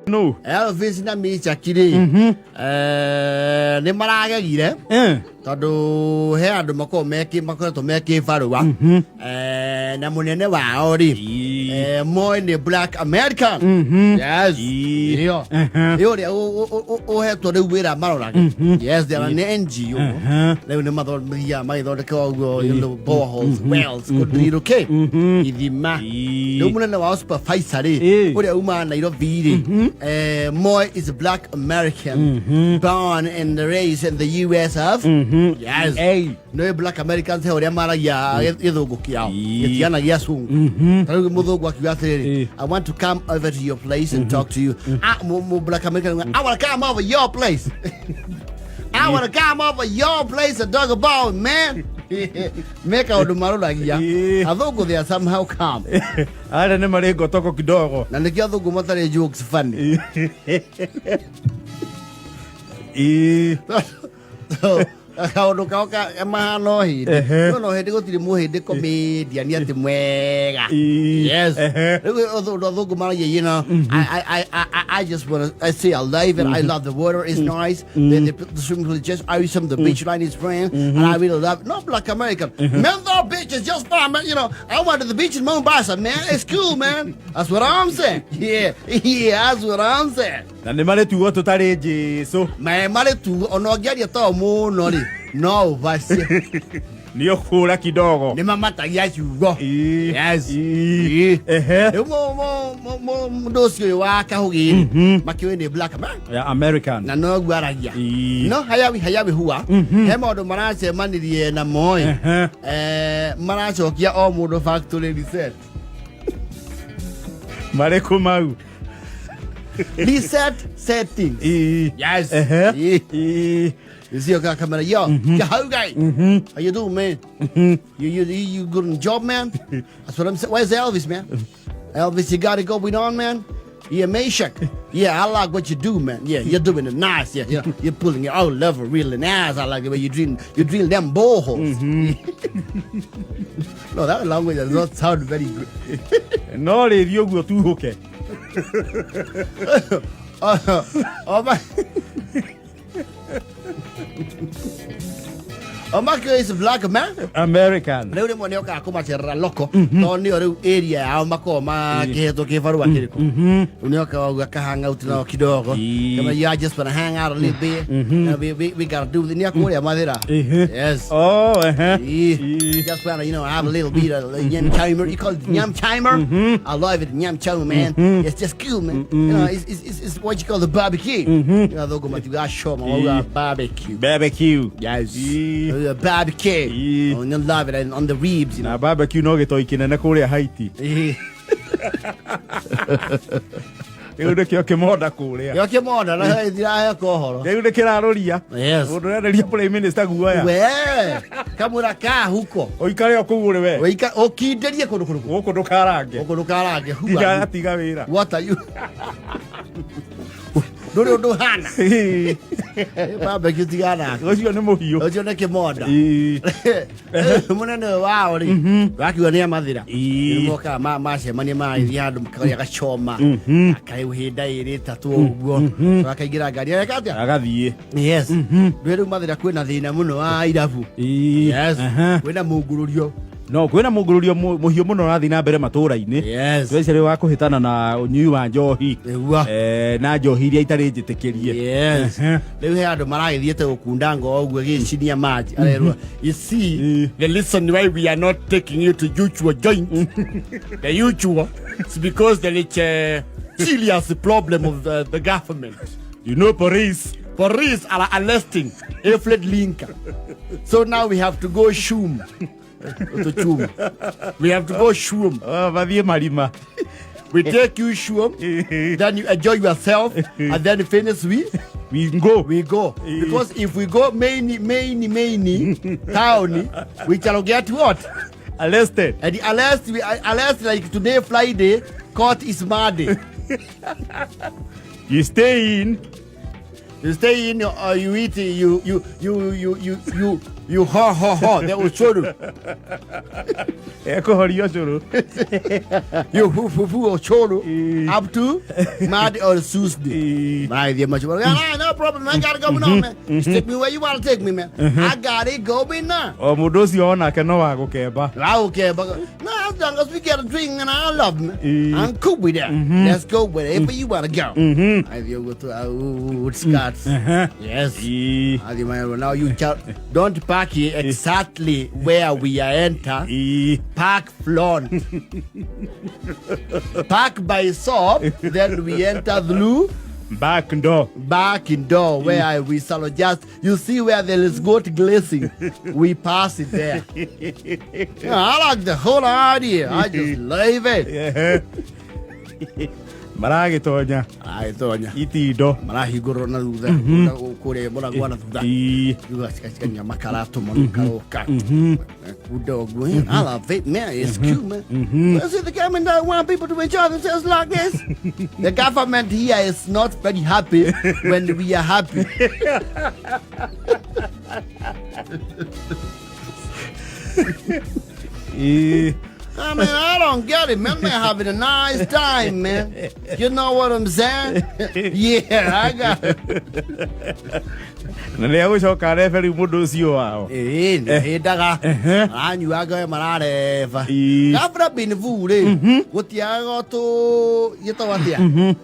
No. Elvis na Michaki rĩ, nĩ maragegire tondũ he andũ makoragwo makoretwo me kĩbarũa. Na mũnene wao rĩ, Moi nĩ Black American. Yes. Ĩyo. Ĩ ũrĩa ũhetwo rĩu wĩra marorage. Yes, they are an NGO. Rĩu nĩ mathiaga magĩthondeka ũguo, boreholes, wells, kũdrill kĩ ithima. Rĩu mũnene wao supervisor rĩ, ũrĩa umaga Nairobi rĩ, Moi is a Black American born and raised in the US of. Yes. Ei. Nĩ Black Americans he ũrĩa maragia gĩthũngũ kĩao gĩtigana gĩa cungu. Ta rĩu mũthũngũ akiuga atĩrĩrĩ, "I want to come over to your place and talk to you." Ah, mu Black American, "I want to come over your place. I want to come over your place and talk about, man." Me kaũndũ marũragia. Athũngũ, they are somehow calm. Arĩa nĩ marĩ ngotoko kidogo. Na nĩkĩo athũngũ matarĩ jokes funny. Kaũndũ kao mahana o hĩndĩ. No no hĩndĩ gũtirĩ mũhĩndĩ comedian atĩ mwega. Yes. Rĩu ũndũ athũngũ maragia, I just want to, I say I love it. I love the water is nice. The swimming pool is just awesome. The beach line is grand, and I really love it. No Black American. Man, the beach is just fine, man. I went to the beach in Mombasa, man. It's cool, man. That's what I'm saying. Yeah, that's what I'm saying. Na nĩ marĩ tugo tũtarĩ Jesu. Me marĩ tu ona ũngĩaria to mũno rĩ, no ũbacie. Nĩ ũkũra kidogo. Nĩ mamatagia ciugo. Yes. Rĩu mũndũ ũcio ũyũ wa kahũgĩ makĩũĩ nĩ Black man Ya American. Na noguo aragia. No hayawi hayawi hua he maũndũ maracemanirie namo ĩ. Maracokia o mũndũ factory reset. Marĩkũ mau? Reset settings. Yes. You see your camera, yo, how guy? How you doing, man? You good on the job, man? That's what I'm saying. Where's Elvis, man? Elvis, you got it going on, man. Yeah, Meshach. Yeah, I like what you do, man. Yeah, you're doing it nice. Yeah, you're pulling it out level really nice. I like the way you drill, you drill them boreholes. No, that language does not sound very good. No rĩthiĩ ũguo tuhũke. Oh my. Omake is black man. American. Rĩu rĩmwe nĩ okaga kũmacerera loko tondũ nĩo rĩu area yao makoragwo makĩhetwo kĩbarũa kĩrĩkũ. Rĩu nĩ okaga ũguo akahang out nao kidogo. Kama you, I just wanna hang out a little bit. We gotta do nĩ akũrĩa mathĩra. Yes. Oh, ehe. Just wanna, have a little bit of nyama choma. You call it nyama choma? I love it, nyama choma, man. It's just cool, man. It's what you call the barbecue. Thũngũ matiuga choma, mauga barbecue. Barbecue. Yes. Barbecue. Oh, you love it and on the ribs. Na barbecue no gĩtoi kĩnene kũrĩa Haiti. Rĩu nĩkĩo kĩmonda kũrĩa. Gĩo kĩmonda na ithiraheka ũhoro. Rĩu nĩ kĩrarũria. Mũndũ ũrenderia prime minister guoya. We, kamwĩra ka huko. Ũikare o kũu ũrĩ we. Wĩika ũkindĩrie kũndũ kũrĩkũ? Gũkũ ndũkarange. Gũkũ ndũkarange. Who Tiga are you? tiga wĩra. What are you? Ndũrĩ ũndũ ũhana. Barbecue tigana. Ũcio nĩ mũhiũ. Ũcio nĩ kĩmonda. Mũnene ũyũ wao rĩ, wakiuga nĩ amathĩra. Nĩ mokaga macemania magĩthiĩ handũ makarĩa gacoma. Akaĩhĩnda ĩrĩ ĩtatũ ũguo. Akaingĩra ngari areka atĩa? Agathiĩ. Yes. Ndũĩ rĩu mathĩra kwĩna thĩna mũno wa irabu. Yes. Kwĩna mũngũrũrio. No kwĩna mũngũrũrio mũhiũ mũno ũrathiĩ na mbere matũra-inĩ. Especially wa kũhĩtana na ũnyui wa njohi. Nĩguo. Na njohi iria itarĩ njĩtĩkĩrie. Yes. Rĩu he andũ maragĩthiĩte gũkunda ngo ũguo gĩcinia maji arerwo, "You see, the reason why we are not taking you to usual joint, the usual, it's because there is a serious problem of the government. You know, police. Police are arresting Alfred Linka. So now we have to go shum. To chum. We have to go shum." Oh, mathiĩ marima. "We take you shum, then you enjoy yourself, and then finish we We go. We go. Because if we go main, main, main town, we shall get what?" Arrested. And arrest, we arrest like today, Friday, court is Monday. You stay in. You stay in, or you eat, you You ho ho ho the ucuru. Ekũhoria ũcũrũ. You hu hu hu ucuru. Ĩĩ. Up to Monday or Tuesday. Ĩĩ. Marathiĩ macio. Ah, no problem. I gotta go now, man. Just take me where you want to take me, man. I got it going now. O mũndũ ũcio onake no wa gũkemba. Okay, but no, as long as we get a drink and I love me, Eh. I'm cool with that. Let's go wherever you want to go. I feel go to Scots. Yes. Ĩĩ. I think, now you don't park here exactly where we are enter. Ĩĩ. Park front. Park by shop, then we enter through Back door. Back door where we sort of just you see where there is goat glazing. We pass it there. Yeah, I like the whole idea. I just love it. Ehe. Maragĩtonya Agĩtonya itindo. Marahingũrwo na thutha kũrĩa mũrango wa na thutha. Ĩĩ. Rĩu acikacikania makara tũma karoka kunda ũguo. I love it, man. It's cute, man. Well, see, the government don't want people to enjoy themselves like this. The government here is not very happy when we are happy. Ĩĩ. I mean, I don't get it, man. We're having a nice time, man. You know what I'm saying? Yeah, I got it. Na nĩ egũcoka arebe rĩu mũndũ ũcio wao. Ĩĩ, nĩhĩndaga maranyuanga we marareba. Ĩĩ. Gabra binvu rĩ, gũtiagaga tũ gĩtagwo atĩa?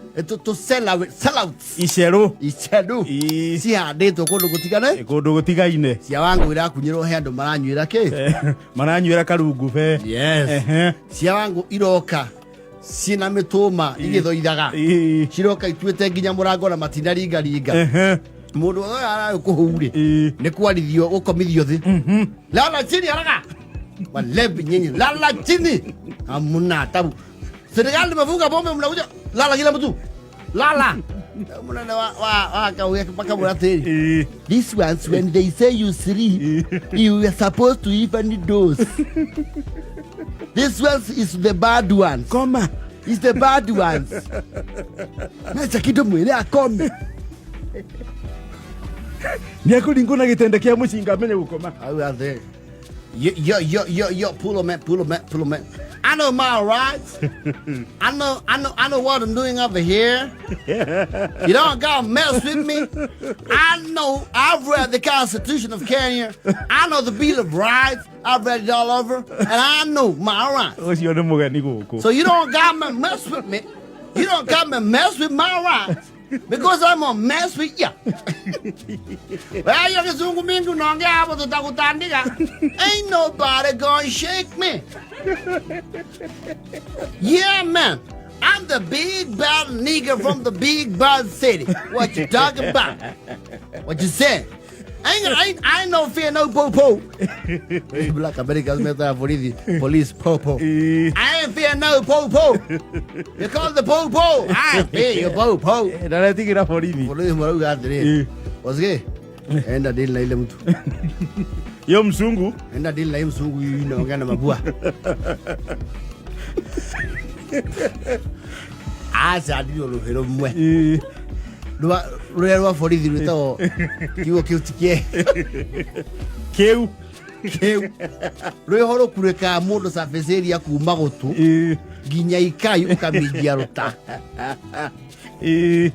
Tũ sellouts. Icerũ. Icerũ. Ĩĩ. Cihandĩtwo kũndũ gũtigane. Kũndũ gũtigaine. Cia wangu irakunyĩrwo he andũ maranyuĩra kĩ? Maranyuĩra karungu be. Yes. Ehe. Cia wangu iroka ciĩna mĩtũma igĩthoithaga. Ĩĩ. Ciroka ituĩte nginya mũrango na matinaringaringa. Ehe. Mũndũ ũyũ ararĩ kũhurĩ Ĩĩ. nĩ kwarithio gũkomithio thĩ. Lala chini haraka, walevi nyinyi, lala chini, hamuna tabu. Serikali imefunga pombe, mnakuja lala, kila mtu lala. Mũnene wa kauge makamwĩra atĩrĩ, Ĩĩ. These ones, when they say you sleep, you are supposed to even doze. This ones is the bad ones. Koma. It's the bad ones. Mecha kitu mwĩre akome. Nĩ ekũringwo na gĩtende kĩa mũcinga amenye gũkoma. Au out there. Yo, yo, yo, yo, yo, pull man, pull man, pull man. I know my rights. I know what I'm doing over here. You don't gotta mess with me. I know. I've read the Constitution of Kenya. I know the Bill of Rights. I've read it all over, and I know my rights. Ũcio nĩ mũgeni gũkũ. So you don't gotta mess with me. You don't gotta mess with my rights because I'm gonna mess with you. Well, hiyo kizungu mingi unaongea hapo tutakutandika. Ain't nobody gonna shake me. Yeah, man. I'm the big bad nigga from the big bad city. What you talking about? What you say? I ain't no fear no po-po. Black Americans meta borithi police po-po. Ĩĩ. I ain't fear no po-po. You call the po-po. I ain't fear your po-po. Ndaretigĩra borithi. Borithi marauga atĩrĩrĩ. Ĩĩ. Wasike? Enda deal na ile mtu. Yo mzungu. Enda deal na hii mzungu hii inaongea na mabua. Aca ndirĩ rũhĩ rũmwe. Ĩĩ. Rwa rũrĩa rwa borithi rwĩtagwo kiugo kĩu ti kĩega. Kĩu. Kĩu rwĩho rũkurĩkaga mũndũ surface area kuma gũtũ Ĩĩ. Nginya ikai ũkaminjia rũta. Ĩĩ.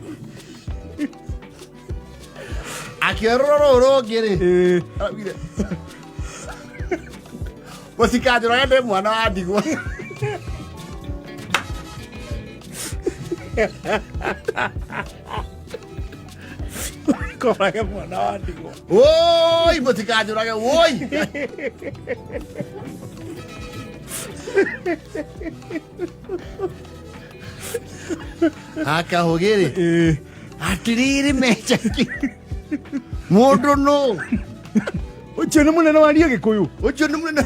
Akĩorora rũũ rũngĩ rĩ, Ĩĩ. araugire mũtikanjũrage ndĩ mwana wa ndigwa. Korage mwana wa ndigwa. Woi, mũtikanjũrage woi. Akahũgĩ rĩ, Ĩĩ. atĩrĩrĩ mecaki mũndũ nũ. Ũcio nĩ mũnene waria gĩkũyũ. Ũcio nĩ mũnene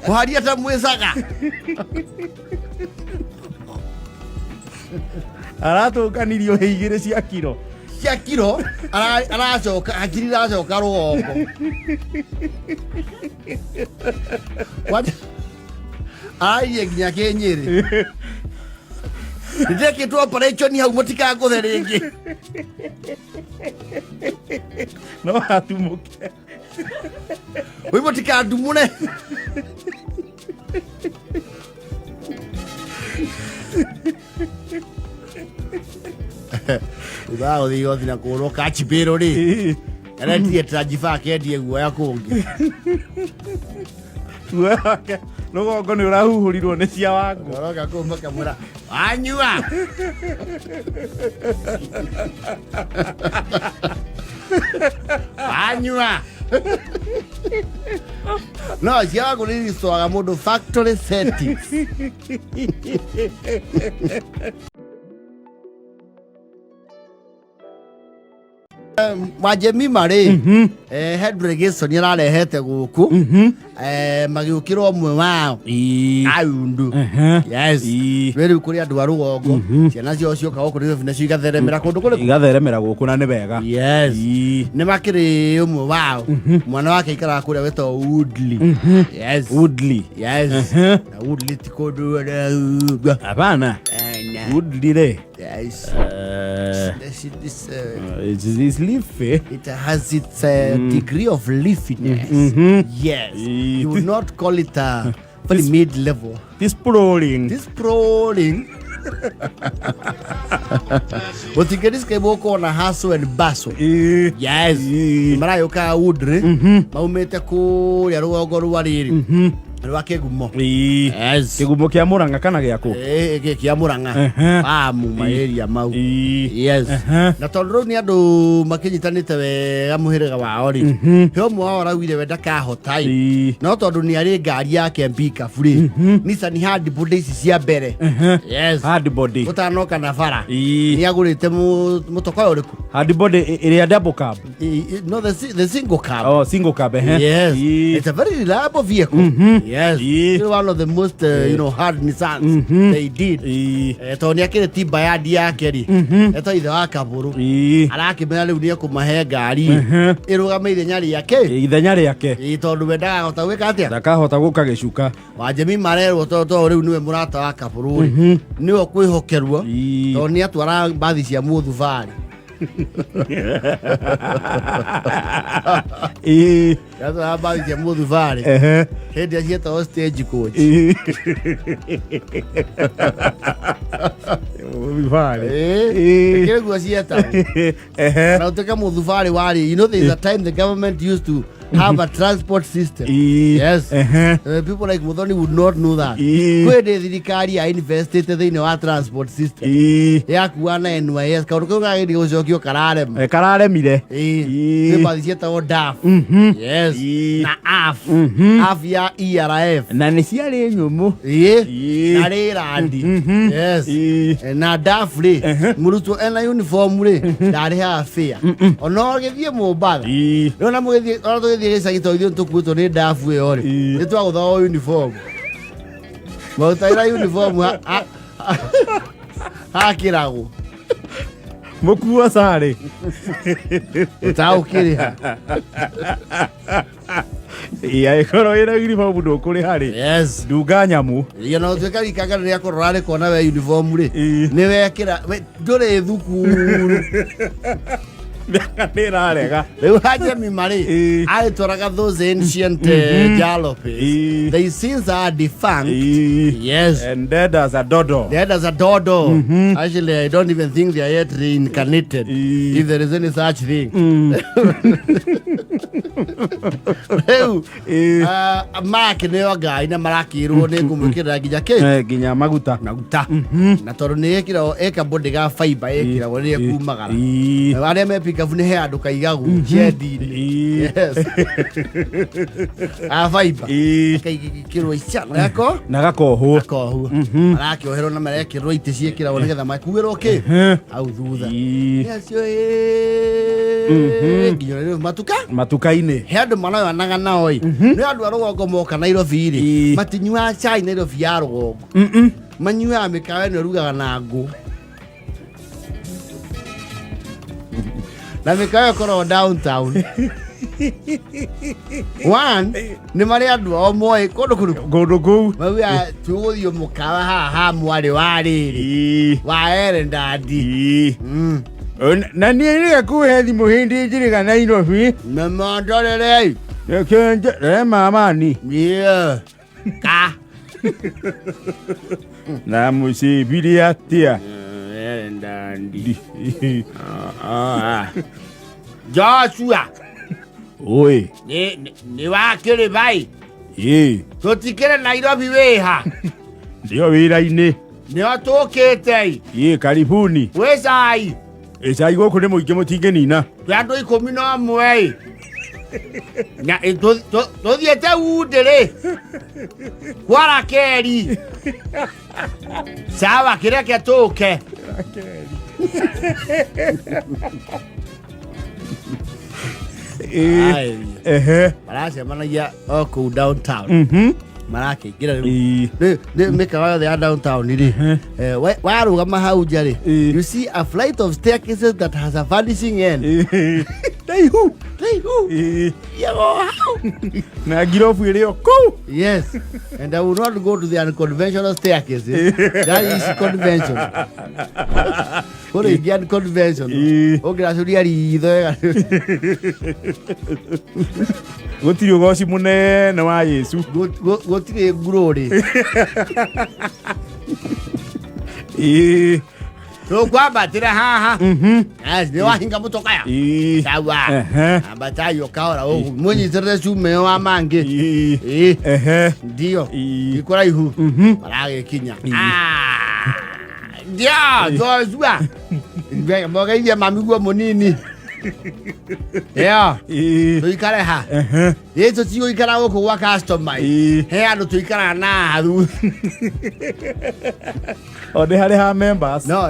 waria ta mwĩcaga. Aratũnganirio hĩ igĩrĩ cia kiro. Cia kiro aracoka hakiri iracoka rũgongo. What? Arairie nginya kĩnyĩrĩ. Ndekĩtwo operation hau, mũtikangũthe rĩngĩ. No hatumũke. Wĩ mũtikandumũre. Thutha wa gũthiĩ igoti na kũhũrwo kachibĩrũ rĩ, aretie tranjiba akendie guoya kũngĩ. Guoya wake rũgongo nĩ ũrahuhũrirwo nĩ cia wangu. Oroka kũu makamwĩra anyua. Anyua. No cia wangu nĩ iricoaga mũndũ factory settings. Wanjemima rĩ, Henry Gibson ararehete gũkũ, magĩũkĩra ũmwe wao Aundu. Yes. Rĩ rĩu kũrĩ andũ a rũgongo, ciana ciao cioka gũkũ Nairobi nacio igatheremera kũndũ kũrĩkũ? Igatheremera gũkũ na nĩ wega. Yes. Nĩ makĩrĩ ũmwe wao, mwana wake aikaraga kũrĩa wĩtagwo Woodley. Yes. Woodley. Yes. Na Woodley ti kũndũ. Hapana. Na. Woodley rĩ. Yes. It's leafy. It has its degree of leafiness. Yes. You would not call it a very mid level. This sprawling. This sprawling. Gũtingĩdescribe gũkorwo na hustle and bustle. Yes. Maragĩũka Woodley, maumĩte kũrĩa rũgongo rwa rĩrĩ rwa Kĩgumo. Yes. Kĩgumo kĩa Mũrang'a kana gĩa kũ? Kĩa Mũrang'a. Amu maĩria mau. Yes. Na tondũ rĩu nĩ andũ makĩnyitanĩte wega mũhĩrĩga wao rĩ, he ũmwe wao araugire we ndakahota ĩ, no tondũ nĩ arĩ ngari yake mbikabu rĩ, Nissan Hardbody ici cia mbere. Yes. Hardbody. Ũtanoka na bara. Nĩ agũrĩte mũtoka ũyũ ũrĩkũ? Hardbody ĩrĩa double cab. No, the single cab. Oh, single cab. Yes. It's a very reliable vehicle. Yes. Still one of the most hard Nissans they did. Tondũ nĩ akĩrĩ timba yandi yake rĩ, etwo ithe wa Kabũrũ. Arakĩmera rĩu nĩ ekũmahe ngari ĩrũgame ithenya rĩake. Ithenya rĩake. Tondũ we ndakahota gwĩka atĩa? Ndakahota gũka gĩcuka. Wanjemi marerwo tondũ rĩu nĩwe mũrata wa Kabũrũ rĩ, nĩwe ũkwĩhokerwo, tondũ nĩ atwara mbathi cia mũthubarĩ. Atwara mbathi cia mũthubarĩ hĩndĩ ĩrĩa cietagwo stage coach. Mũthubarĩ. Ĩĩ, guo cietagwo. Na ũtuĩke mũthubarĩ warĩ, there is a time the government used to have a transport system. Yes. People like Muthoni would not know that. Kwĩ hĩndĩ thirikari ya investite thĩinĩ wa transport system yakua na NYS, kaũndũ kau kagĩrĩire gũcokio kararema. Kararemire. Kwĩ mbathi cietagwo DAF. Yes. Na AF. AF ya ERF. Na nĩ ciarĩ nyũmũ. Ĩĩ. Na rĩrandi. Yes. Na DAF rĩ, mũrutwo ena uniform rĩ, ndarĩhaga fare ona ũgĩthiĩ Mombatha. Rĩu ona mũgĩthiĩ, ona tũgĩthiĩ gĩcagi, tondũ ithuĩ nĩtũkuĩtwo nĩ DAF ĩyo rĩ, nĩ twagũthagwo uniform, maũtaĩra uniform hakĩragwo. Mũkuo carĩ. Ũtaũkĩrĩha. Angĩkorwo wĩna uniform ndũkũrĩha rĩ. Yes. Ndunga nyamũ. Iyo na ũtuĩka rikanga rĩrĩa kũrora rĩ kuona we uniform rĩ, nĩ wekĩra ndũrĩ thukuru. Mĩaka nĩ ĩrarega. Rĩu Hajemi marĩ agĩtwaraga those ancient jalopies. They since are defunct. Yes. And dead as a dodo. Dead as a dodo. Actually, I don't even think they are yet reincarnated, if there is any such thing. Rĩu Mark nĩo ngai na marakĩrwo nĩ ngũmwĩkĩrĩra nginya kĩ? Nginya maguta. Maguta. Na tondũ nĩ ĩkĩragwo ĩka body ga fiber ĩkĩragwo rĩrĩa ĩkumagara. Arĩa me pikabu nĩ he andũ kaigagwo cendi-inĩ. Yes. A fiber. Kaigĩkĩrwo ica gako Na gakohwo. Gakohwo. Marakĩoherwo na marekĩrwo itĩ ciĩkĩragwo nĩgetha makuĩrwo kĩ hau thutha. Nĩ acio ĩĩ, nginya rĩu matuka Matuka-inĩ. He andũ manoyanaga nao ĩ, nĩ andũ a rũgongo moka Nairobi rĩ, matinyuaga cai Nairobi ya rũgongo, manyuaga mĩkawa ĩno ĩrugaga na ngũ, na mĩkawa ĩyo ĩkoragwo downtown. One, nĩ marĩ andũ ao moĩ kũndũ kũrĩkũ. Kũndũ kũu. Mauga tũgũthiĩ mũkawa haha ha mwarĩ wa rĩrĩ. Wa Erendandi. Na niĩ rĩrĩa kũhe thimũ hĩndĩ njĩrĩga Nairobi. Memondorerei. Reke mamani. Yeah. Ka. Na mũcibire atĩa? Erendandi. Joshua. Oi. Nĩ wakĩrĩ bai. Ĩ. Tũtikĩrĩ Nairobi wĩha. Ndio wĩra-inĩ. Nĩo tũkĩte. Ĩ, karibuni. Wĩ cai. Ĩ, cai gũkũ nĩ mũingĩ mũtingĩnina. Twĩ andũ 11. Na tũthiĩte Undĩrĩ. Kwa Rakeri. Sawa, kĩreke tũke. Ĩ. Ehe. Maracemanagia o kũu downtown. Marakĩingĩra rĩu. Ĩ. Rĩu mĩkawa yothe ya downtown rĩ, warũgama hau nja rĩ, you see a flight of staircases that has a vanishing end. Ĩ. Ndaihu. Ndaihu. Ĩ. Thiaga o hau. Na ngirobu ĩrĩ o kũu. Yes, and I will not go to the unconventional staircases. That is conventional. Kũrĩ ingĩ unconventional. Ĩ. Ũngĩracũria ritho wega. Gũtirĩ ũgoci mũnene wa Yesu. Gũtirĩ ngurũrĩ. Ĩ. Tũkwambatĩra haha. Yes, nĩ wahinga mũtokaya. Ĩ. Sawa. Ehe. Ambatayo kahora ũguo. Mũnyitĩrĩre cuma ĩyo wa mangĩ. Ĩ. Ĩ. Ehe. Ndio. Ĩ. Ti kũraihu. Maragĩkinya. Ah. Ndio, Joshua. Mogeithie mami guo mũnini. Ĩyo. Ĩ. Tũikare ha. Ehe. Ĩ tũtigũikara gũkũ gwa customer. Ĩ. He andũ tũikaraga na haha thutha. O nĩ harĩ ha members. No,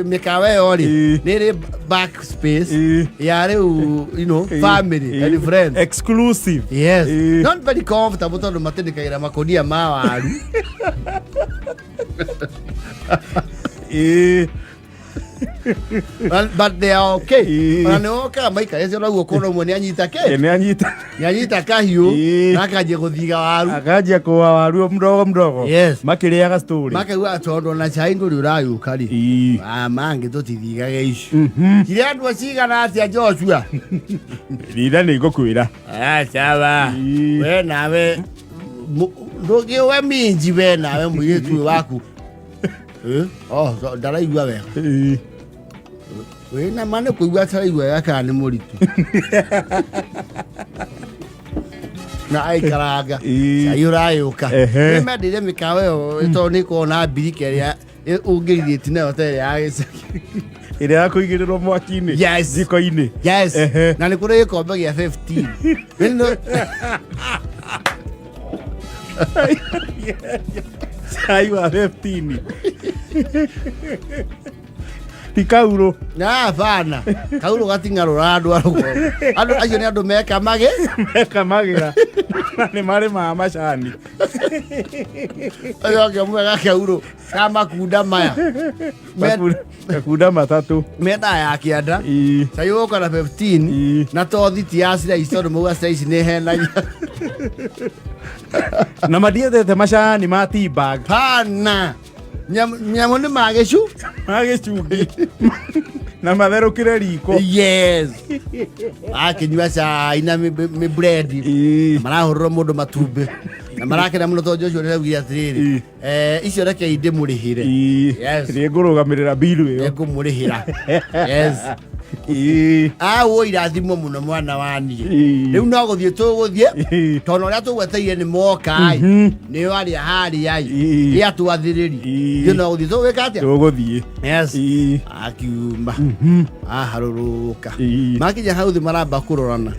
mĩkawa ĩyo rĩ, Ĩ. nĩ ĩrĩ back space Ĩ. ya rĩu, you know, Ĩ. family Ĩ. and friends. Exclusive. Yes. Ĩ. Not very comfortable tondũ matindĩkagĩra makũnia ma waru. Ĩ. But they are okay. Ĩ. Ona nĩ wokaga maikarĩte ona guo kũndũ ũmwe nĩ anyita Ĩ, kĩ? nĩ anyita. Nĩ anyita kahiũ Ĩ. na akanjia gũthiga waru. Akanjia kũa waru mdogo mdogo. Yes. Makĩrĩaga story. Makaigua tondũ ona cai ndũrĩ ũragĩũka rĩ. Ĩ. Ah, mangĩ tũtithigaga icio. Kirĩ andũ cigana atĩa Joshua? Rira nĩ ngũkwĩra. Ah, sawa. Ĩ. We nawe ndũngĩũwe minji we nawe mũirĩtu ũyũ waku. Eh? Oh, so, ndaraigua wega. Ĩ. Wĩ na ma nĩ kũigua ataraigua wega kana nĩ mũritũ. Na aikaranga. Ĩ. Cai ũragĩũka. Ehe. Nĩ mendire mĩkawa ĩyo tondũ nĩ ĩkoragwo na mbirika ĩrĩa ũngĩrirĩti nayo ta ĩrĩa ya gĩcagi. Ĩrĩa ya kũigĩrĩrwo mwaki-inĩ. Yes. Jiko-inĩ. Yes. Ehe. Na nĩ kũrĩ gĩkombe gĩa 15. Ĩno- Cai wa 15. Ti kaurũ. Na bana. Kaurũ gating'arũra andũ a rũgongo. Andũ acio nĩ andũ mekamage. Mekamagĩra. Na nĩ marĩmaga macani. Ũcio ũngĩ mwega kaurũ ka makunda maya. Makunda matatũ. Mendaga ya kĩanda. Ĩ. Cai ũgũka na 15. Ĩ. Na tothi ti ya slice tondũ mauga slice nĩ henagia. Na matiendete macani ma tea bag. Pana. Nyamũ nĩ ma gĩcu. Ma gĩcungi. Na matherũkĩre riko. Yes. Akĩnyua cai na mĩbrendi. Ĩ. Marahũrĩrwo mũndũ matumbĩ. Na marakena mũno tondũ Joshua nĩaraugire atĩrĩrĩ. Ĩ. Icio rekei ndĩmũrĩhĩre. Ĩ. Yes. Nĩ ngũrũgamĩrĩra bill ĩyo. Nĩngũmũrĩhĩra. Yes. Ĩ. Awo irathimwo mũno mwana wa niĩ. Ĩ. Rĩu no gũthiĩ tũgũthiĩ. Ĩ. Tondũ ũrĩa tũgweteire nĩ moka ĩ. Nĩo arĩa harĩa ĩ. Ĩ. Ĩ atwathĩrĩri. Ĩ. Ithuĩ no gũthiĩ tũgwĩka atĩa? Tũgũthiĩ. Yes. Ĩ. Akiuma. Aharũrũka. Ĩ. Makinya hau thĩ maramba kũrorana.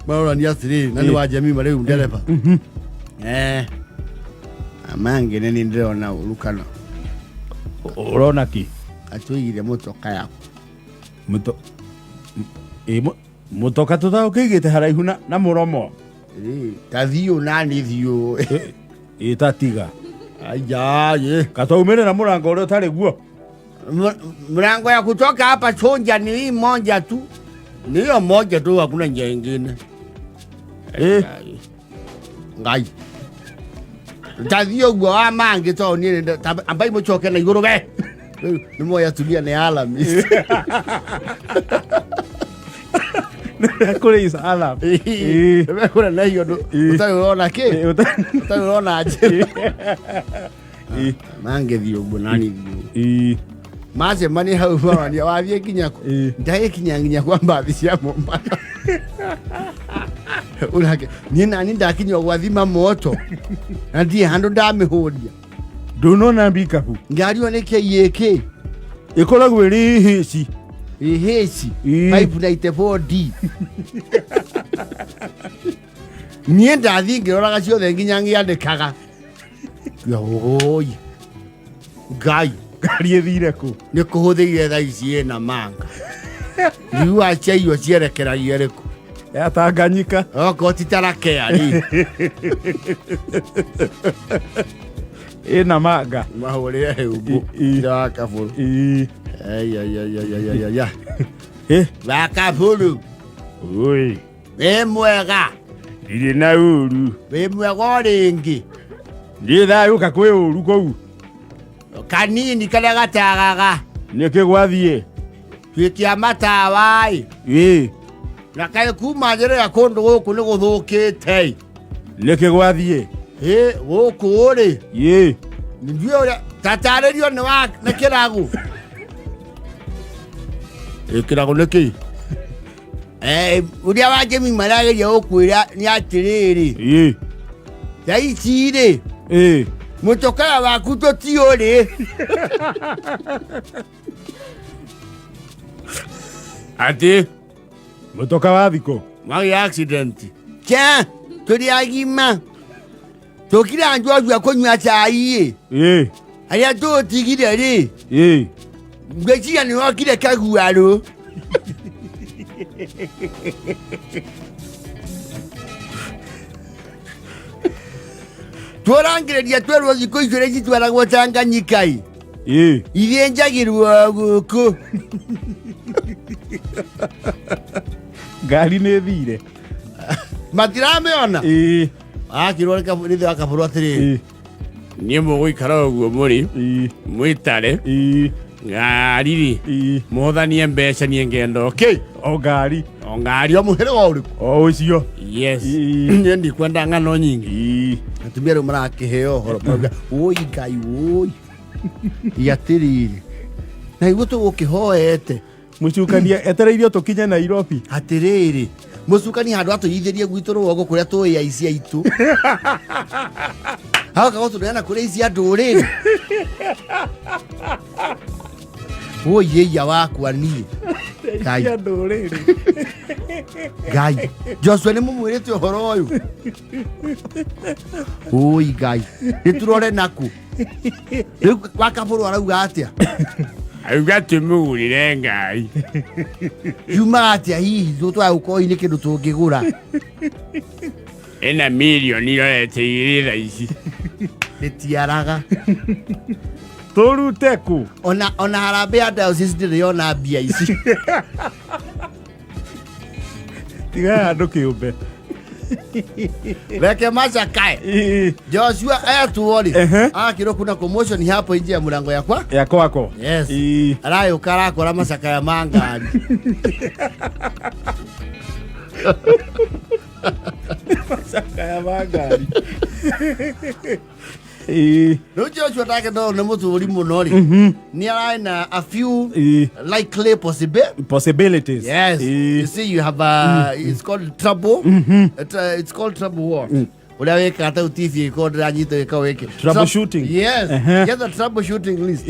Marorania atĩrĩrĩ na nĩ wa Jemima rĩu ndereba. Amangĩ nĩ niĩ ndĩrona ũru kana Ũrona kĩ? atũigire mũtoka yaku. Mũtoka tũtaũkĩigĩte haraihu na mũromo. Ĩ, ta thiũ nani thiũ. Ĩ tatiga. Aya, ye. Kataumĩrĩra mũrango ũrĩa ũtarĩ guo. Mlango ya kutoka hapa chonja ni hii moja tu. Ni hiyo moja tu, hakuna njia ingine. Ngai ndathiĩ ũguo wa mangĩ tondũ niĩ ambai mũcoke na igũrũ we. Rĩu nĩ moĩ atumia nĩ alarmist. Kũrĩ is alarm. Nĩmekũrenehio ũndũ ũtarĩ ũrona kĩ, ũtarĩ ũrona njĩra. Mangĩthiĩ ũguo nani thiĩ ũguo. Macemania hau marania wathiĩ nginya kũ? Ndagĩkinya nginya kwa mbathi cia Mombasa. Ũrake niĩ nani ndakinya gwathima moto na ndirĩ handũ ndamĩhũria. Ndũnona mbikabu. Ngari ĩyo nĩ KAK. Ĩkoragwo ĩrĩ hĩci. Hĩci 594D. Niĩ ndathiĩ ngĩroraga ciothe nginya ngĩandĩkaga. Yoi Ngai. Ngari ĩthire kũ? Nĩ kũhũthĩire thaa ici ĩna manga riua ciaiywo cierekeragia rĩkũ? Ya Tanganyika. Okorwo ti tarakea rĩ. Ĩna manga. Mahũrĩre hĩumbu ira wa kabũrũ. Ayayayayayaya. Wa kabũrũ. Oi. Wĩ mwega? Ndirĩ na ũru. Wĩ mwega o rĩngĩ? Ndiĩ thayũ ka kwĩ ũru kũu? Kanini karĩa gatagaga. Nĩkĩ gwathiĩ? Twĩkia matawa ĩ. Na kaĩ kuma njĩra ya kũndũ gũkũ nĩ gũthũkĩte ĩ. Nĩkĩ gwathiĩ? Ĩ gũkũ rĩ. Ndiũĩ ũrĩa tatarĩrio nĩ wa nĩ kĩragu. Ĩ kĩragu nĩ kĩ? Ũrĩa wa Jemi marageria gũkwĩra nĩ atĩrĩrĩ. Thaa ici rĩ. Mũtokaya waku tũtiũrĩ. Atĩ? Mũtoka wa thikũ? Wagĩa accident. Kĩa, tũrĩ agima. Tũkira njohua kũnyua cai ĩ. Arĩa tũtigire rĩ. Ngwĩciria nĩ wokire kaguarũ. Tũrangĩrĩria twerwo thikũ icio ũrĩa citwaragwo Tanganyika ĩ. Ithĩnjagĩrwo gũkũ. Ngari nĩ thire. Matiramĩona? Akĩrwo nĩ ithe wa kabũrũ atĩrĩrĩ. Niĩ mũgũikara ũguo mũrĩ. Mwĩtare. Ngari rĩ. Mũhũthanie mbeca niĩ ngenda kĩ? O ngari. O ngari o mũhĩrĩga ũrĩkũ? O ũcio. Yes. Niĩ ndikwenda ng'ano nyingĩ. Atumia rĩu marakĩheo ũhoro marauga ũi Ngai ũi. Atĩrĩrĩ. Na iguo tũgũkĩhoete. Mũcukania etereirio tũkinye Nairobi. Atĩrĩrĩ. Mũcukani handũ atũiyithĩrie gwitũ rũgongo kũrĩa tũĩ aici aitũ. Haoka gũtũneana kũrĩ ici a ndũrĩrĩ. Woi ĩia wakwa niĩ. Ngai. Cia ndũrĩrĩ. Ngai. Joshua nĩ mũmwĩrĩte ũhoro ũyũ. Oi Ngai. Nĩ tũrore naku. Rĩu wa kabũrũ arauga atĩa? Auga tũmũgũrĩre ngari. Yumaga atĩa hihi tũtwae gũkorwo nĩ kĩndũ tũngĩgũra? Ĩna mirioni irorete igĩrĩ thaa ici. Rĩtiaraga. Tũrute kũ? Ona harambee ya diocese ndĩrĩ yona mbia ici. Tiga andũ kĩũmbe. Reke macakae. Joshua etwo rĩ. Akĩrwo kuna commotion hapo nje ya mlango yakwa. Ya kwako. Yes. Arayũka arakora macakaya ma ngari. Macakaya ma ngari. Rĩu Joshua ndake no nĩ mũtũri mũno rĩ. Nĩ ararĩ na a few likely possibilities. Yes. You see you have a it's called trouble. It's called trouble war. Ũrĩa wĩkaga ta TV ĩkorwo ndĩranyita wĩka wĩke. Troubleshooting. Yes. Get the troubleshooting list.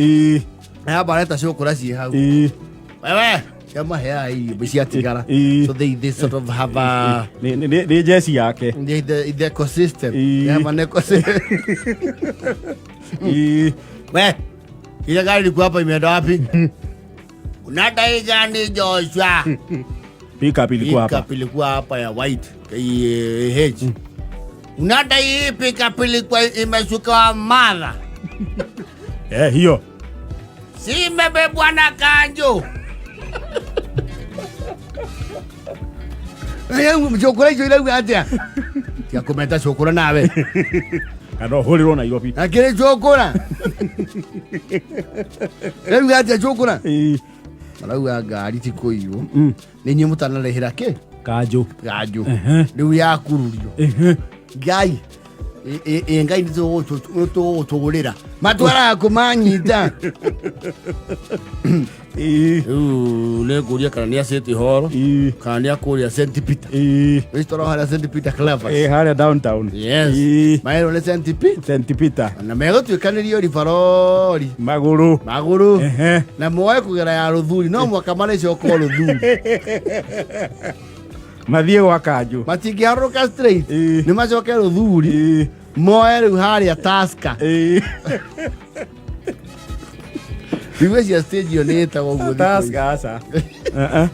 Na bareta cũkũra ciĩ hau. Wewe kamaheaga irio ciatigara. So they sort of have a Nĩ jeci yake. The ecosystem. They have an ecosystem. We, ile gari ilikuwa hapa imeenda wapi? Unadai gani Joshua? Pickup ilikuwa hapa. Pickup ilikuwa hapa ya white KH. Unadai hii pickup ilikuwa imeshuka mara. Hiyo. Si imebebwa na kanjo. Cũkũra icio irauga atĩa? Tiga kũmeta cũkũra nawe. Kana ũhũrĩrwo Nairobi. Akĩrĩ cũkũra. Irauga atĩa cũkũra? Ĩĩ. Marauga ngari ti kũiywo. Nĩ inyuĩ mũtanarĩhĩra kĩ? Kanjũ. Kanjũ. Rĩu yakururio. Ngai. Ĩ Ngai nĩ tũgũtũgũrĩra. Matwaraga kũmanyita. Ĩĩ. Rĩu nĩ ngũria kana nĩ a City Hall Ĩĩ. kana nĩ a kũrĩa St Peter. Ĩĩ. Wĩcitoro harĩa St Peter Clever. Ĩĩ, harĩa downtown. Yes. Ĩĩ. Maerwo nĩ St Peter. St Peter. Na megũtuĩkanĩrio ribarori Magũrũ. magũrũ Ehe. na moe kũgera ya rũthuri no mwaka marĩcoka o rũthuri Mathiĩ gwa kanjũ. Matingĩharũrũka straight. Ĩĩ. Nĩ macoke rũthuri Ĩĩ. moe rĩu harĩa Taska. Ĩĩ. Rĩu cia stage ĩyo nĩ ĩtagwo ũguo thikũ ici. Taska aca. Uh-uh.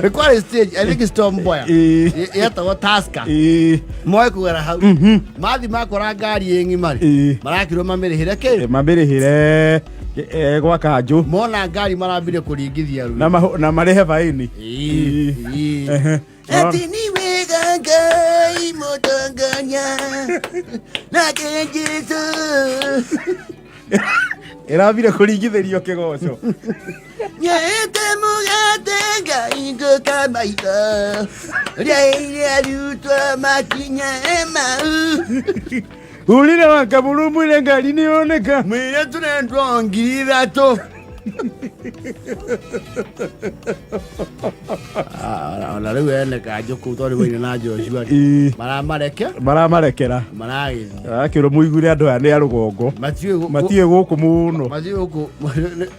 Nĩ kwarĩ stage, I think it's Tom Mboya. Ĩĩ. Yetagwo Taska. Ĩĩ. Moe kũgera hau mathi makora ngari ĩ ng'ima rĩ Ĩĩ. marakirwo mamĩrĩhĩre kĩ? Mamĩrĩhĩre gwa kanjũ. Mona ngari marambire kũringithia Na rũĩ. na marĩhe baini. Ĩĩ, ĩĩ. Ehe. Atĩ nĩ wega Ngai mũtongania nake Jesũ. Ĩrathire kũringithĩrio kĩgoco. Nyaete mũgate Ngai ngũka maitho rĩaire arutwo makinya Emau. Urire wa kaburu ile ngari nĩyoneka. Mwĩre tũrendwo 3,000. Ah, ona rĩu ene kanjũ kũu tondũ waina na Joshua rĩ, Ĩĩ. maramareke Maramarekera. Maragĩthiĩ. Arakĩrwo mũiguire andũ aya nĩ a rũgongo. Matiũĩ Matiũĩ gũkũ mũno. Matiũĩ gũkũ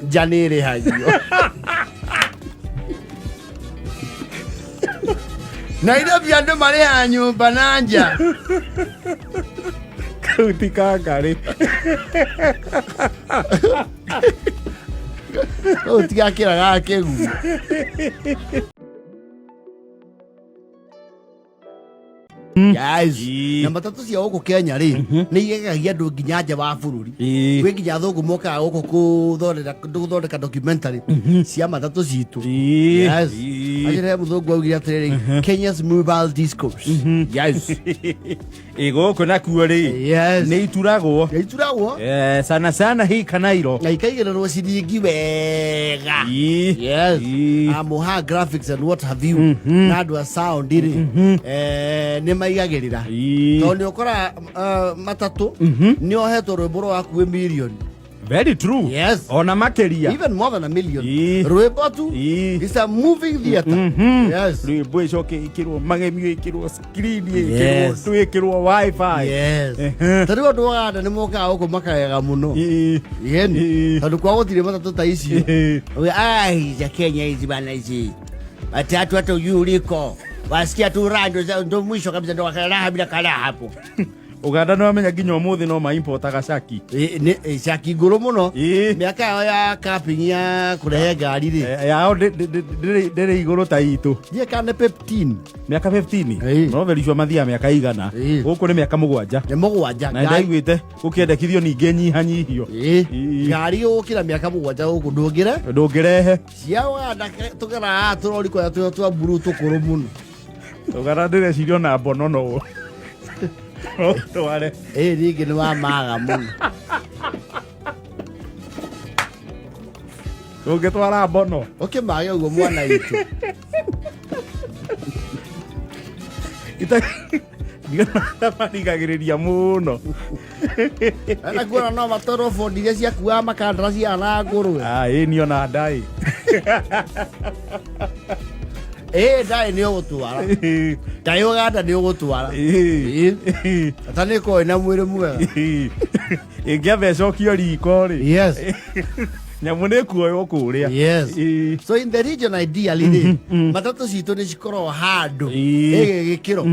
nja nĩ ĩrĩhagio. Nairobi andũ marĩhaga nyũmba na nja. Kau ti kangarĩ. Kũu tigakĩra ga kĩguũ. Guys, Ĩĩ. na matatũ cia gũkũ Kenya rĩ nĩ igegagia andũ nginya nja wa bũrũri. Ĩĩ. Kwĩ nginya athũngũ mokaga gũkũ gũthondeka documentary cia matatũ citũ. Ĩĩ. Yes. Ĩĩ. Ajĩre mũthũngũ augire atĩrĩrĩ, Kenya's mobile discos. Yes. Ĩ gũkũ nakuo rĩ Yes. nĩ ituragwo. Nĩ ituragwo. Sana sana hii kanairo. Na ikaigĩrĩrwo ciringi wega. Ĩĩ. Yes. Ĩĩ. Amũha graphics and what have you na andũ a sound rĩ nĩ maigagĩrĩra Ĩĩ. tondũ nĩ ũkoraga matatũ nĩ ohetwo rwĩmbo rwa hakuhĩ mirioni. Very true. Yes. Ona makĩria. Even more than a million. Ĩĩ. Rwĩmbo tu. Ĩĩ. It's a moving theatre. Yes. Rwĩmbo ĩcoke ĩkĩrwo magemio, ĩkĩrwo screen, ĩkĩrwo twĩkĩrwo wifi. Yes. Ta rĩu andũ Uganda nĩ mokaga gũkũ makagega mũno. Ĩĩ. Yeni. Ĩĩ. Tondũ kwa gũtirĩ matatũ ta icio. Ĩĩ. Ai, za Kenya hizi bana, hizi matatu hata ujui uliko, wasikia tu raha ndo mwisho kabisa, ndo raha bila karaha hapo. Uganda nĩ wamenya nginya ũmũthĩ no maimportaga caki. Caki ngũrũ mũno. Ĩĩ. Mĩaka yao ya capping ya kũrehe ngari rĩ Yao ndĩrĩ igũrũ ta itũ. Ndiĩ kana nĩ 15. Mĩaka 15. Ĩĩ. No vericua mathiaga mĩaka 100. Ĩĩ. Gũkũ nĩ mĩaka 7. Nĩ 7. Na ndaiguĩte gũkĩendekithio ningĩ nyihanyihio. Ĩĩ. Ĩĩ. Ngari gũkĩra mĩaka 7 gũkũ ndũngĩre Ndũngĩrehe. Cia Uganda tũgeraga tũrori kũrĩa tũrĩa twa mburu tũkũrũ mũno. Uganda ndĩreciria ona mbono no no tware. Ĩĩ, rĩngĩ nĩ wa maga mũno. Ndũngĩtwara mbono. Ũkĩmage ũguo mwana witũ. Marigagĩrĩria mũno. Na kuona no matwarwo bondi iria ciakuaga makandara cihana ngũrwe. Ah, ĩĩ niĩ ona ndaĩ. Ĩĩ, ndaĩ nĩ ũgũtwara ndaĩ Uganda nĩ ũgũtwara. Ĩĩ. Ata nĩ ĩkorwo ĩna mwĩrĩ mwega. Ĩngĩamba ĩcokio riko rĩ Yes. nyamũ nĩ kuoywo kũrĩa. Yes. Ĩĩ. So in the region ideally rĩ matatũ citũ nĩ cikoragwo handũ Ĩĩ. ĩgĩgĩkĩro.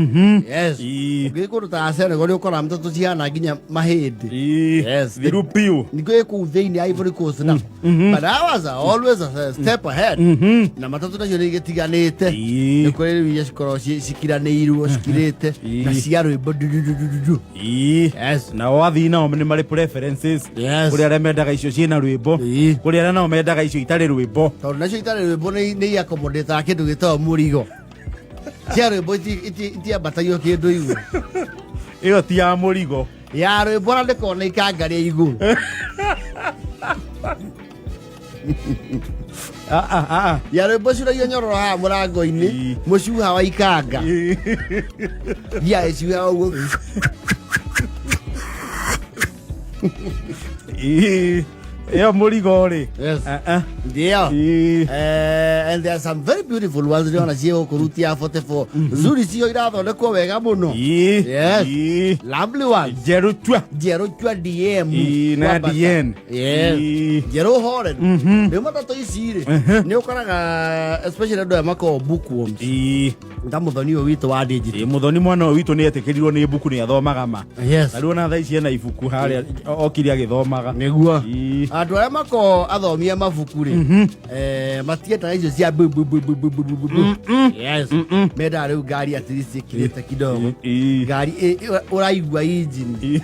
Yes. Ĩĩ. Ũngĩthiĩ kũndũ ta Senegal nĩ ũkoraga matatũ cihana nginya mahĩndĩ. Ĩĩ. Yes. Thiru biũ. Nĩkĩo kũu thĩinĩ Ivory Coast na but ours are always a step ahead na matatũ nacio nĩ igĩtiganĩte. Ĩĩ. Nĩ kũrĩ rĩu iria cikoragwo cikiranĩirwo cikirĩte Ĩĩ. na cia rwĩmbo dududududu. Ĩĩ. Yes. Nao athii nao nĩ marĩ preferences. Yes. Kũrĩ arĩa mendaga icio ciĩna rwĩmbo. Ĩĩ. Kũrĩ arĩa nao mendaga icio itarĩ rwĩmbo. Tondũ nacio itarĩ rwĩmbo nĩ iakomodĩtaga kĩndũ gĩtagwo mũrigo. Cia rwĩmbo itiambatagio kĩndũ igũrũ. Ĩyo ti ya mũrigo. Ya rwĩmbo na ndĩkoragwo na ikanga rĩa igũrũ. Ah, ah, ah. Ya rwĩmbo curagio nyororo haha mũrango-inĩ, mũcuha wa ikanga. Thiaga ĩcuha ũguo. Ĩyo mũrigo rĩ. Yes. Ah, ah. Ndio. Ii. And there are some very beautiful ones ndĩrona ciĩ gũkũ ruti ya 44 nzuri cio irathondekwo wega mũno. Yes. Ii. Lovely ones. Njerũ tua. Njerũ chua DM. Ii, na Kwambata. DN. Yes. Ii. Njerũ horeru. Rĩu matatũ ici rĩ, nĩ ũkoraga especially andũ aya makoragwo bookworms. Ii. Ta mũthoni ũyũ witũ wa digital. Ii, mũthoni mwana ũyũ witũ nĩ etĩkĩrirwo nĩ mbuku nĩ athomaga ma. Yes. Na rĩu ona thaa ici ena ibuku harĩa okire agĩthomaga. Nĩguo. Ii. Andũ arĩa makoragwo athomi a mabuku rĩ, matiendaga icio cia bu bu bu bu bu bu bu bu bu. Yes. Mendaga rĩu ngari at least ĩkirĩte kidogo. Ii. Ngari ũraigua engine. Ii.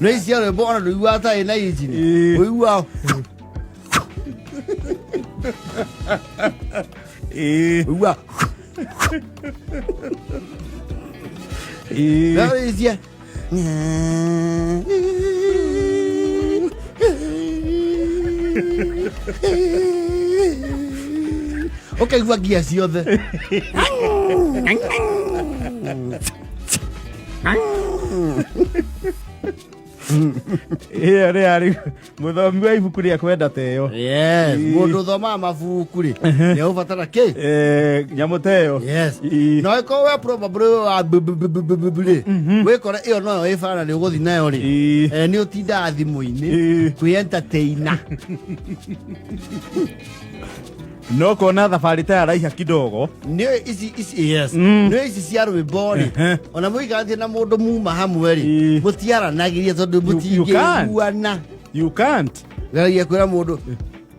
No ici cia rwĩmbo ona ndũiguaga ta ĩna engine. Ii. Ũiguaga Ii. ũiguaga Ii. No ici ũkaigua ngia ciothe. Ĩyo nĩ yarĩ mũthomi wa ibuku rĩa kwenda ta ĩyo. Yes, Ii. mũndũ ũthomaga mabuku rĩ, nĩ ũbatara kĩ? Nyamũ ta ĩyo. Yes. Ii. No ĩkorwo we probably wa b- b- b- b- b- b- rĩ, wĩkore ĩyo noyo ĩ bara nĩ ũgũthiĩ nayo rĩ. Ii. Nĩ ũtindaga thimũ-inĩ Ii. kwĩ entertainer. No kona thabarĩ ta yaraiha kidogo. Nĩ ici ici yes. Nĩ ici cia rwĩmbo rĩ. Ona mũikaranĩtie na mũndũ muma hamwe rĩ, Ii. mũtiaranagĩria tondũ You- you can't. mũtingĩiguana. You can't. Geragia kwĩra mũndũ,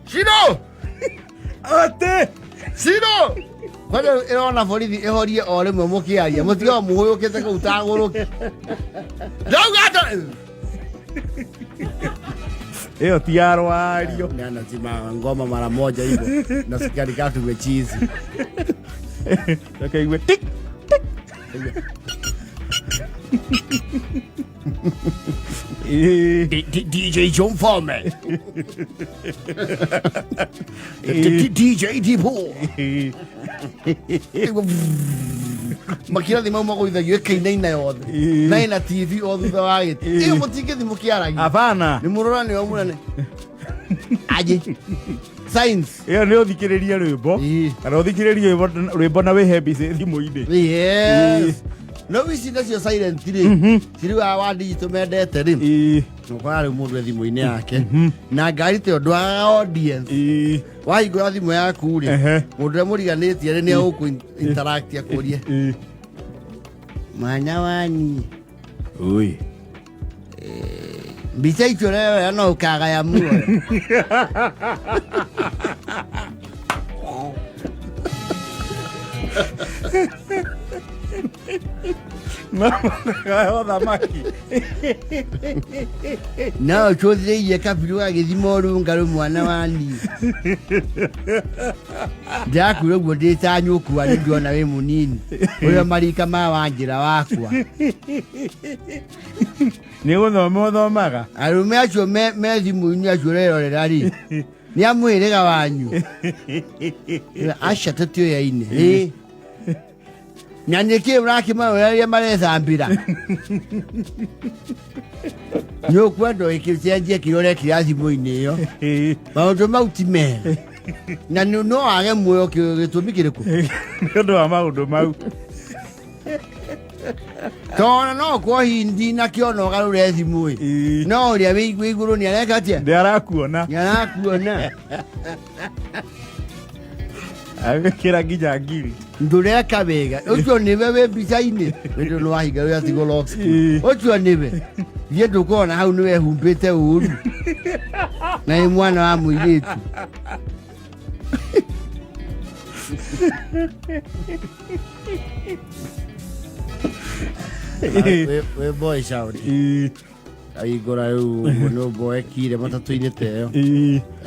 Ciro! Atĩ! Ciro! Kwani ĩrona borithi ĩhorie o rĩmwe mũkĩaria, mũtigaga mũhũyũkĩte kũu tagũrũki. Ndauga atĩ Ĩyo ti ya rwario. Nani ngoma mara moja hivyo nasikia ni kama tumechizi. Reke igue tik tik. Ii. DJ John Farmer. DJ Deepo. Ii. Makirathi mau magũithagio ĩkainaina yothe. Ii. Na ĩna TV o thutha wa gĩtĩ. Ii. Ĩyo mũtingĩthiĩ mũkĩaragia. Hapana. Nĩ mũrorani wa mũnene. Aje. Science. Ĩyo nĩ ũthikĩrĩrie rwĩmbo. Ii. Kana ũthikĩrĩrie rwĩmbo na wĩhe mbica thimũ-inĩ. Yes. No ici nacio silent rĩ. Cirĩ wa digital mendete rĩ. Ii. Ũkoraga rĩu mũndũ e thimũ-inĩ yake na ngari ta ĩyo ndwagaga audience. Ii. Wahingũra thimũ yaku rĩ, mũndũ ũrĩa mũriganĩtie rĩ nĩ egũkũ interact akũrie, Ii. mwana wani Ui. mbica icio ũreyoya no ũkagaya muoyo. Mama thamaki. No ũcũthĩrĩirie kabiri ũgagĩthima ũrũngarũ mwana wani. Ndĩrakwĩra ũguo ndĩ ta nyũkwa nĩ ndĩrona wĩ mũnini ũrĩa marika ma wanjĩra wakwa. Nĩ gũthoma ũthomaga. Arũme acio me thimũ-inĩ acio ũrerorera rĩ, nĩ a mũhĩrĩga wanyu? Aca tũtiũyaine. Ĩ. Na nĩkĩ ũrakĩmarora rĩrĩa marethambĩra? Nĩ ũkwenda ũgĩcenjie kĩrĩa ũrekĩra thimũ-inĩ ĩyo. Maũndũ mau ti mega. Na no wage muoyo gĩtũmi kĩrĩkũ? Nĩ ũndũ wa maũndũ mau. Tondũ no ũkorwo hindi na kĩono ũgarũre thimũ ĩ. Ii. No ũrĩa wĩ igũrũ nĩ areka atĩa? Nĩ arakuona. Nĩ arakuona. Agĩkĩra nginya ngiri. Ndũreka wega. Ũcio nĩwe wĩ mbica-inĩ. Wĩndũ nĩ wahinga wĩ atigwo lock screen. Ii. Ũcio nĩwe. Thiĩ ndũkona hau nĩ wehumbĩte ũru. Na nĩ mwana wa mũirĩtu. Wĩ boy child. Ii. Aingũra rĩu ũguo nĩ ũmboekire matatũ-inĩ ta ĩyo.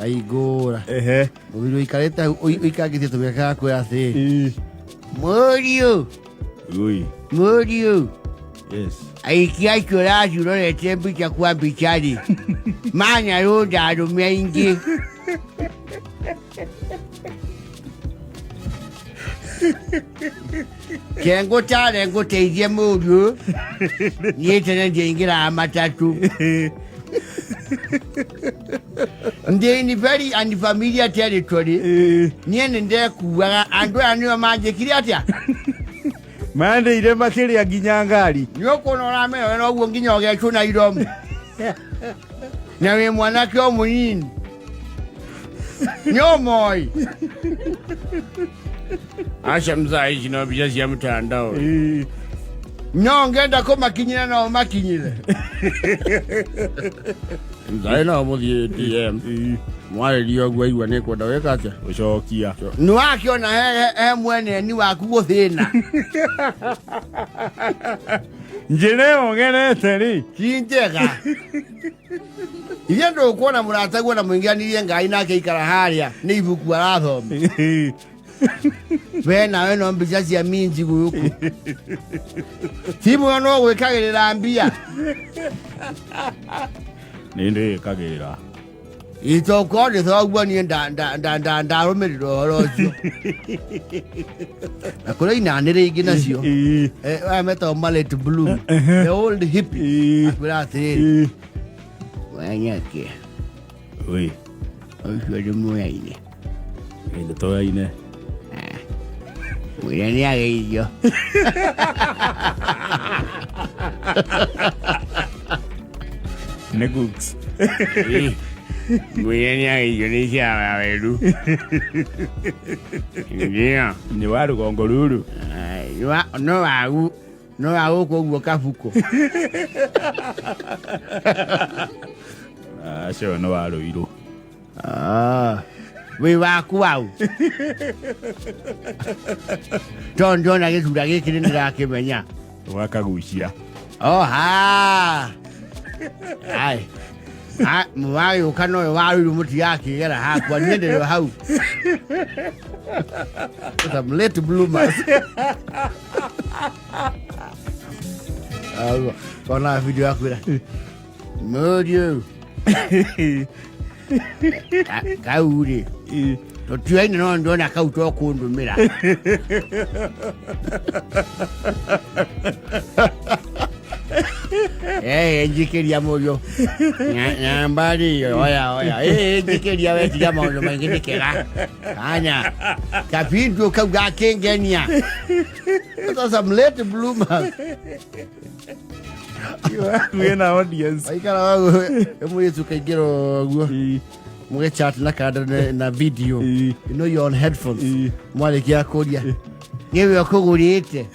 Aingũra. Ehe. Mũthuri ũikarĩte hau ũikangĩtie tũmĩaka gakwĩra atĩrĩ. Mũriũ, Ui. mũriũ. Yes. Aikia acio ũrathiĩ ũrorete mbica kwa mbica rĩ manyarũnda arũme aingĩ. Ke ngũtare ngũteithie mũriũ, niĩ tene ndiaingĩraga matatũ. Ndĩ in very unfamiliar territory. Niĩ nĩ ndekuaga andũ aya nĩo manjĩkire atĩa? Mandĩire makĩrĩa nginya ngari. Nĩ ũkuona ũramenya we noguo nginya ũgecũna iromo. Na wĩ mwanake o mũnini. Nĩ ũmoĩ. Aca mzaa ici no mbica cia mtandao. No ngenda kũmakinyĩra no ũmakinyĩre. Mzaa no mũthiĩ DM. Mwarĩria ũguo aigua nĩ kwenda gwĩka atĩa? Gũcokia. Nĩ wakĩona he mweneni waku gũthĩna. Njĩra ĩyo ngerete rĩ. Ti njega. Ithe ndũkuona mũrataguo na mũingĩranirie ngai nake aikara harĩa nĩ ibuku arathoma. We nawe no mbica cia minji gũkũ. Timu ĩyo no gwĩkagĩrĩra mbia. Nĩ ndĩkagĩrĩra. Itokorwo nĩ thoguo niĩ ndarũmĩrĩra ũhoro ũcio. Na kũrĩ inanĩrĩ ingĩ nacio. Aya metagwo Mallet Bloom. The old hippie. Akwĩra atĩrĩrĩ. Wanyake. Ui. Ũcio nĩ mũyaine. Nĩ tũyaine. Mwĩre nĩ ageithio. Nĩ cooks. Mwĩre nĩ ageithio nĩ ciara weru. Ndio. Nĩ wa rũgongo rũrũ. No wagu no wa gũkũ ũguo kabuko. Acio nĩ wa rũirũ. Wĩ waku wau. Tondũ ndona gĩcura gĩkĩ nĩ ndĩrakĩmenya. Wakagucia. Oha. Ai. Mwagĩũka noyo wa rũirũ mũtigakĩgera hakwa niĩ ndĩrĩ o hau. Some late bloomers. Kona video yakwĩra. Mũriũ. Kau rĩ. Tũtiaine no ndona kau to kũndũmĩra. Njikĩria mũriũ. Nambari oya oya. Njikĩria we tiga maũndũ maingĩ nĩ kega. Anya. Kabindu kau gakĩngenia. Those are some late bloomers. Wĩna audience. Waikara wagu mũirĩtu kaingĩra ũguo. Mũgĩchat na kanda na video. You know you're on headphones. Mwarĩkia kũria. Nĩwe ũkũgũrĩte.